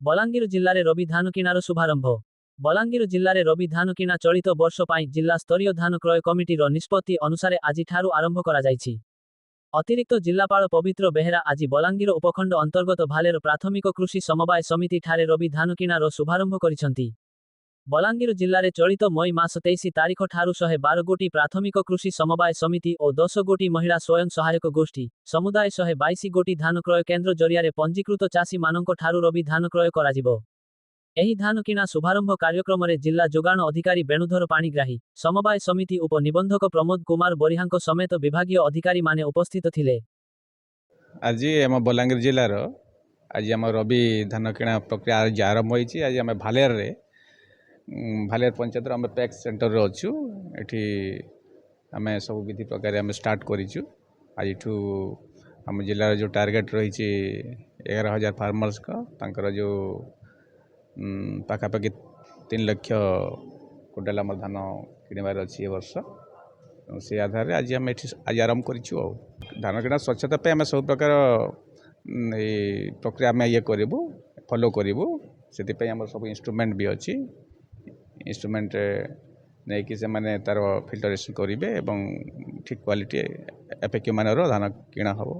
ବଲାଙ୍ଗୀର ଜିଲ୍ଲାରେ ରବି ଧାନ କିଣାର ଶୁଭାରମ୍ଭ। ବଲାଙ୍ଗୀର ଜିଲ୍ଲାରେ ରବି ଧାନ କିଣା ଚଳିତ ବର୍ଷ ପାଇଁ ଜିଲ୍ଲା ସ୍ତରୀୟ ଧାନ କ୍ରୟ କମିଟିର ନିଷ୍ପତ୍ତି ଅନୁସାରେ ଆଜିଠାରୁ ଆରମ୍ଭ କରାଯାଇଛି। ଅତିରିକ୍ତ ଜିଲ୍ଲାପାଳ ପବିତ୍ର ବେହେରା ଆଜି ବଲାଙ୍ଗୀର ଉପଖଣ୍ଡ ଅନ୍ତର୍ଗତ ଭାଲେର ପ୍ରାଥମିକ କୃଷି ସମବାୟ ସମିତି ଠାରେ ରବି ଧାନ କିଣାର ଶୁଭାରମ୍ଭ କରିଛନ୍ତି। ବଲାଙ୍ଗୀର ଜିଲ୍ଲାରେ ଚଳିତ ମଇ ମାସ 23 ତାରିଖ ଠାରୁ 112 ଗୋଟି ପ୍ରାଥମିକ କୃଷି ସମବାୟ ସମିତି ଓ 10 ଗୋଟି ମହିଳା ସ୍ୱୟଂ ସହାୟକ ଗୋଷ୍ଠୀ, ସମୁଦାୟ 122 ଗୋଟି ଧାନ କ୍ରୟ କେନ୍ଦ୍ର ଜରିଆରେ ପଞ୍ଜୀକୃତ ଚାଷୀମାନଙ୍କ ଠାରୁ ରବି ଧାନ କ୍ରୟ କରାଯିବ। ଏହି ଧାନ କିଣା ଶୁଭାରମ୍ଭ କାର୍ଯ୍ୟକ୍ରମରେ ଜିଲ୍ଲା ଯୋଗାଣ ଅଧିକାରୀ ବେଣୁଧର ପାଣିଗ୍ରାହୀ, ସମବାୟ ସମିତି ଉପ ନିବନ୍ଧକ ପ୍ରମୋଦ କୁମାର ବରିହାଙ୍କ ସମେତ ବିଭାଗୀୟ ଅଧିକାରୀମାନେ ଉପସ୍ଥିତ ଥିଲେ। ଆଜି ଆମ ବଲାଙ୍ଗୀର ଜିଲ୍ଲାର ଆଜି ଆମ ରବି ଧାନ କିଣା ପ୍ରକ୍ରିୟା ଆଜି ଆରମ୍ଭ ହୋଇଛି। ଆଜି ଆମେ ଭାଲେରରେ, ଭାଲେର ପଞ୍ଚାୟତର ଆମେ ପ୍ୟାକ୍ସ ସେଣ୍ଟରରେ ଅଛୁ। ଏଠି ଆମେ ସବୁ ବିଧି ପ୍ରକାରେ ଆମେ ଷ୍ଟାର୍ଟ କରିଛୁ। ଆଜିଠୁ ଆମ ଜିଲ୍ଲାର ଯେଉଁ ଟାର୍ଗେଟ୍ ରହିଛି 11,000 ଫାର୍ମର୍ସଙ୍କ, ତାଙ୍କର ଯେଉଁ ପାଖାପାଖି 3 ଲକ୍ଷ କୁଇଣ୍ଟାଲ ଆମର ଧାନ କିଣିବାର ଅଛି ଏ ବର୍ଷ। ତେଣୁ ସେ ଆଧାରରେ ଆଜି ଆମେ ଏଠି ଆଜି ଆରମ୍ଭ କରିଛୁ। ଆଉ ଧାନ କିଣା ସ୍ୱଚ୍ଛତା ପାଇଁ ଆମେ ସବୁ ପ୍ରକାର ଏଇ ପ୍ରକ୍ରିୟା ଆମେ ଇଏ କରିବୁ, ଫଲୋ କରିବୁ। ସେଥିପାଇଁ ଆମର ସବୁ ଇନଷ୍ଟ୍ରୁମେଣ୍ଟ ବି ଅଛି। ଇନଷ୍ଟ୍ରୁମେଣ୍ଟ ନେଇକି ସେମାନେ ତା'ର ଫିଲ୍ଟରେସନ୍ କରିବେ ଏବଂ ଠିକ୍ କ୍ୱାଲିଟି ଏଫ୍ ମାନର ଧାନ କିଣା ହେବ।